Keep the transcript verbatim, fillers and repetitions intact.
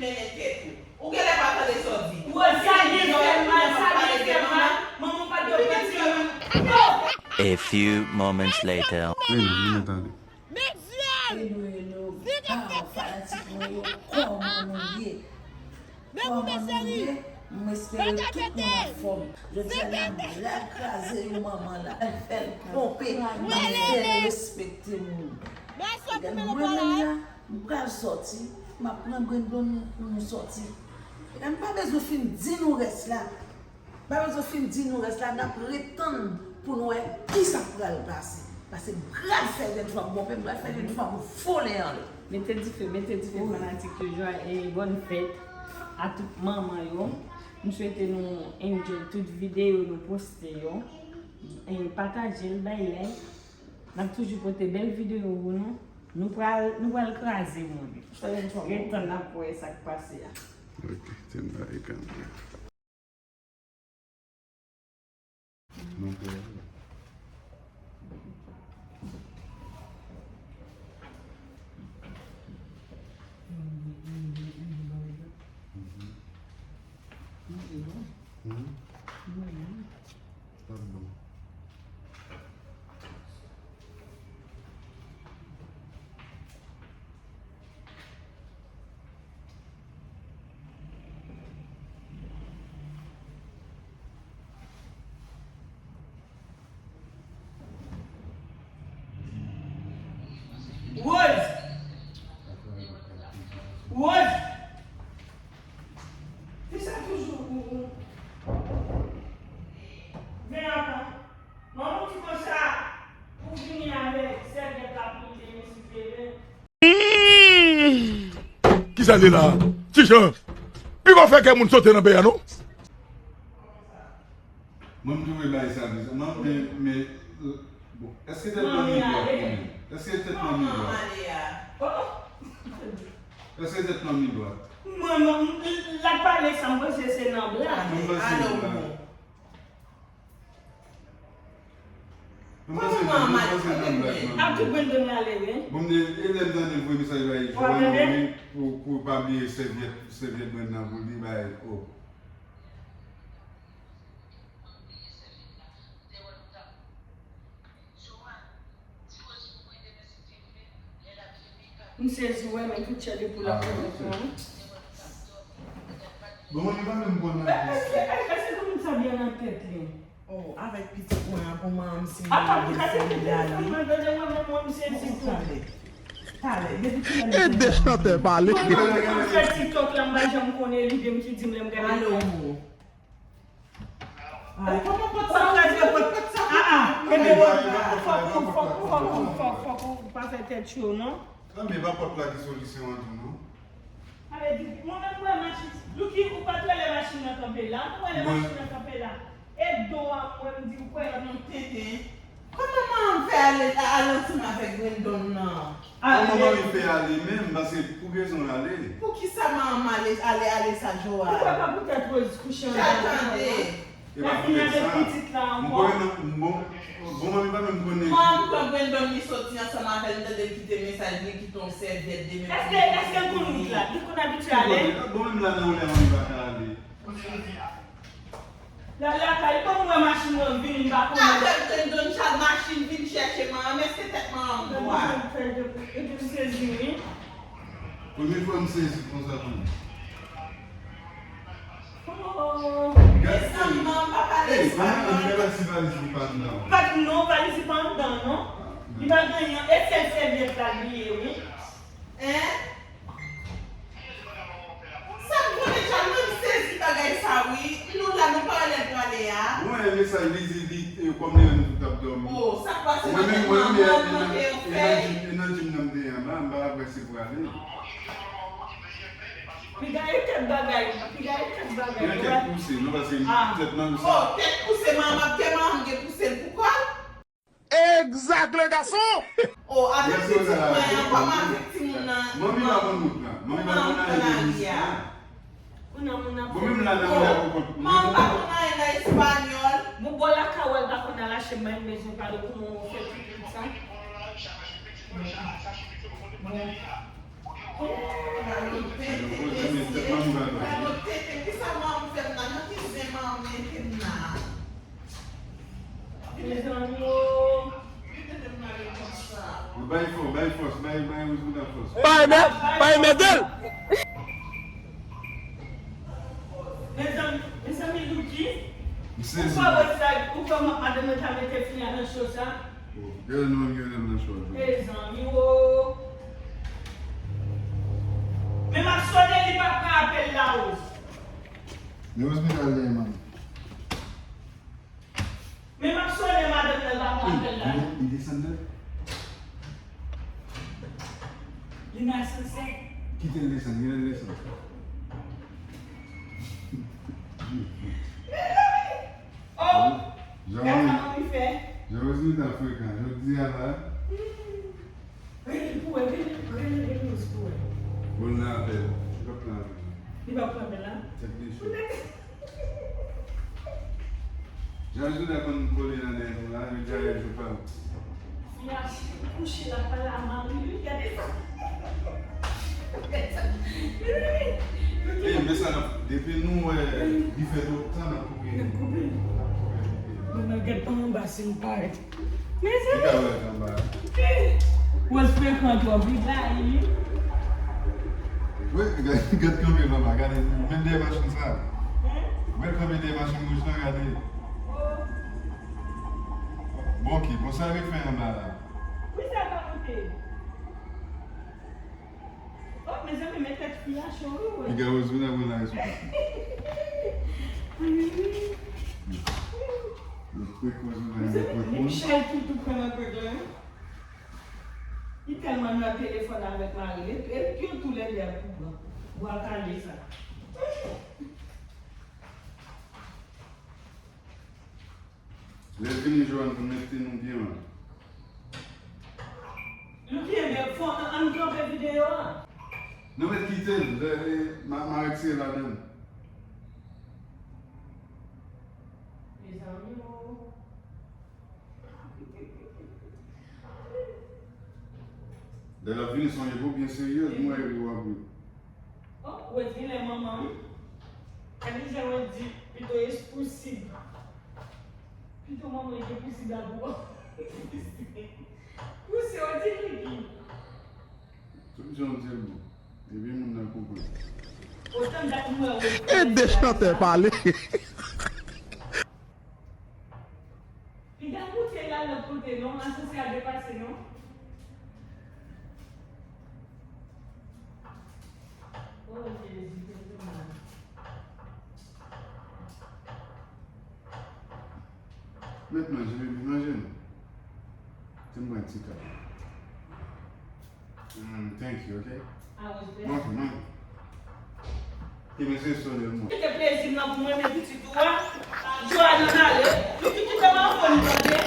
mennen tèt ou. Ou genlè pa tande sa w di. Woz, sa byen fè m mal, sa byen fè m mal. Manman w pa t dwe pran timoun. A few moments later. Wi, non, nou tande. Hello, hello. Ah, fanatik mwen yo, kòman nou ye? Kòman nou ye? M espere tout moun anfòm. Jodi a la, blag kraze yon manman la. L fè l ponpe, l fè l respekte moun. Mwen menm la, m pral sòti, m ap pran Brendon pou nou sòti. M pa bezwen fin di nou rès la. Pa bezwen fin di nou rès la, n ap ret tann pou n wè kisa k pral pase. Paske m pral fè jèn fanm ponpe, m pral fè jèn fanm vole anlè. Mete dife, mete dife, fanatik yo, jwa e bòn fèt a tout manman yo. M swete nou enjoy tout videyo nou poste yo. E pataje l, bay like. N ap toujou pote bèl videyo pou nou. Nou pral, nou pral kraze moun. Ret tann n ap wè sa k pase a. Ok, tèm la e kanpe. Rose! Rose! Kisa toujou ou, ou? Vin apa. Manman w di konsa, ou vini avèk sèvyèt la pou li te esivye men. Kisa l ye la? Ti Jan, li pa fè kè moun sote nan peyi a non. Mwen m twouve bagay sa bizarre. Non, men, men, bon, èske tèt manmi dwat mwen menm? Èske tèt manmi dwat? Èske tèt manmi dwat? Mwen, mwen, l ap pale sa, m panse se nan blag. Mwen panse nan blag. Mwen panse nan blag, mwen panse nan blag, manmi. Ap tout Brendon ale, wi. Bon, m de, e lè m tande l voye mesaj la, Jwann, wi, pou, pou pa bliye sèvyèt, sèvyèt Brendon nan pou li bay, o. M sezi, wè, men tout chè de poul ap fè nan fon. Bon, mwen pa menm konn nan. Èske, èske, èske tout moun sa byen nan tèt li? Oh, avèk pitit mwen an, pou manman m si mwen gen fòm li ale. Talè, talè, depi kilè m te fè sa? Ede chantè pale. Mwen fè TikTok la, m pa janm konnen lide m ki di m lè m gade. Alo. Ay, kòman pòt sa ouvri? Pòt sa, ah, ah, ebyen, fòk ou, fòk ou, fòk ou, fòk, fòk ou pa fè tèt cho, non? Non, men pa pòt la ki solisyon an tou, non. Ale, di, mwen menm, mwen wè machin, Lucky, ou pa t wè lè machin nan kanpe la, ou wè lè machin nan kanpe la. E do a, mwen, m di, ou kwè nan tenten. Kòman manman m fè ale, al ansanm avèk Brendon nan? Kòman manmi fè ale menm? Paske pou rezon l ale. Poukisa manman m ale, ale, ale sa Joa? Ou kwè pa poutèt Rose kouche anba? Tande. E pa poutèt sa. M kwè nan, bon, bon, manmi pa menm konnen. Manman m pran Brendon, li soti ansanm avè l, m tande l kite mesaj, li kite yon sèvyèt de men. Èske, èske l konn wout la? Li konn abitye ale? Bon, menm la nan yon lè manmi pa ka ale. L al lakay, ban m wè machin nan vini, m pa konnen. Avèk Brendon chal machin vin chèche manman m, èske tèt manman m dwat? Epi m sezi, wi. Premye fwa m sezi konsa tou. Oh. Mezanmi, manman m pa pale espannyòl. Ey, pa, pa, pa, si valiz li pa anndan. Pa, non, valiz li pa anndan, non. Li pa gen anyen. E sèl sèvyèt la li ye, wi. Hein? Sa m konnen, Jan, mwen m sezi bagay sa wi. Nou la, nou pa wè lè l prale a. Mwen, mesaj li di, li, e, kòm li wè nou tout ap dòmi. Oh, sa k pase? Mwen menm, mwen menm, e nan jim, e nan jim nan m te ye anba, m pa t ap wè si l prale. Piga e kèk bagay, piga e kèk bagay. Gen kèk pouse, non, paske tèt manman sa. Oh, tèt pouse, manman, te manman gen pouse l pou kò l. Exact, le garçon! Oh, avèk pitit mwen an, kòman avèk timoun nan? Manmi pa konn wout la. Manmi pa konn anyen de mizik la. Bon, menm la, nan wout la pou kont. Manmi pa konn anyen nan espanyòl. Bon, bò lakay ou pa konn al achte, mwen bezwen pale kòman ou fè tout, tout sa. Mezanmi, Bay fò, bay fòs, bay, bay Rosemina fòs. Bay mè, bay mèdèl. Mezanmi, mezanmi, Louki. M sezi. Ou pa wè sa, ou pa wè madanm nan ta mete fi a nan cho sa? Gade nou menm ki mete m nan cho a. Mezanmi, o. Men m ap sonnen, li pa pran apèl la, Rose. Men Rosemina al dèyè manman. Men m ap sonnen madanm nan pa pran apèl la. Li desann nan? Li nan asansè. Kite l desann, kite l desann. Mezanmi! Oh! Gade sa manmi fè. Jan Rosemina frekan, jodi a la. Rele l pou wè, rele, rele, rele Rose pou wè. Bon, l nan apèl. Li p ap pran apèl la. Li p ap pran apèl la? Tèt li cho. Jan Juda konn kole nan dèyè nou la, li dèyè jou pa l. Fi a kouche la pale a mari li, gade sa. Ey, men sa nan, depi nou wè li fè twòp tan n ap koupe. N ap koupe. Bon, men gad kòman anba se yon parèt. Mezanmi. Li ka wè anba. Wòz frekan twòp, li blayi wi. Wi, gad, gad kanpe manman, gade, menm dèyè machin sa. Hein? Mwen kanpe dèyè machin wouj lan, gade. Oh. Bon, ok, bon, sa l ret fè anba la? Wi, sa pa monte. Oh, mezanmi, men tèt fi a cho wi, wè. Piga Rosemina pran la sou tèt. Yo kwek Rosemina, yo kwek moun. Michel tou tou pran nan kwek la, wi. Li tèlman nan telefòn avèk mari l, epi yo toulède ap pran bwa kale sa. Lè l vini, Joanne, pou mete nou byen mal. Nou byen, men fò ann kanpe videyo a. Nou mèt kite l, lè, lè, m a, m a retire ladan l. Mezanmi o. Lè l ap vini, se yon epòk byen serye, m wè epi w ap ri. Oh, Wendy, lè manman. Gade jan Wendy pito espousib. Pito manman ki espousib la pou. Pouse, on dirait ki. Tout jan w di l bon. Epi moun nan konprann. Otan dat mwen wè. E de chantè pale. Piga koute l al lòt kote non, asansè a depase non. Oh Jezi, tèt fè mal. Mèt manje, baby, manje non. Fè m pran ti kap. Mm, thank you, ok? Manje, manje. Ki mesye sou li mwen. Kite plezi m nan pou mwen, men pitit ou a. Joanne ale. Li ki kite m an fon, tande.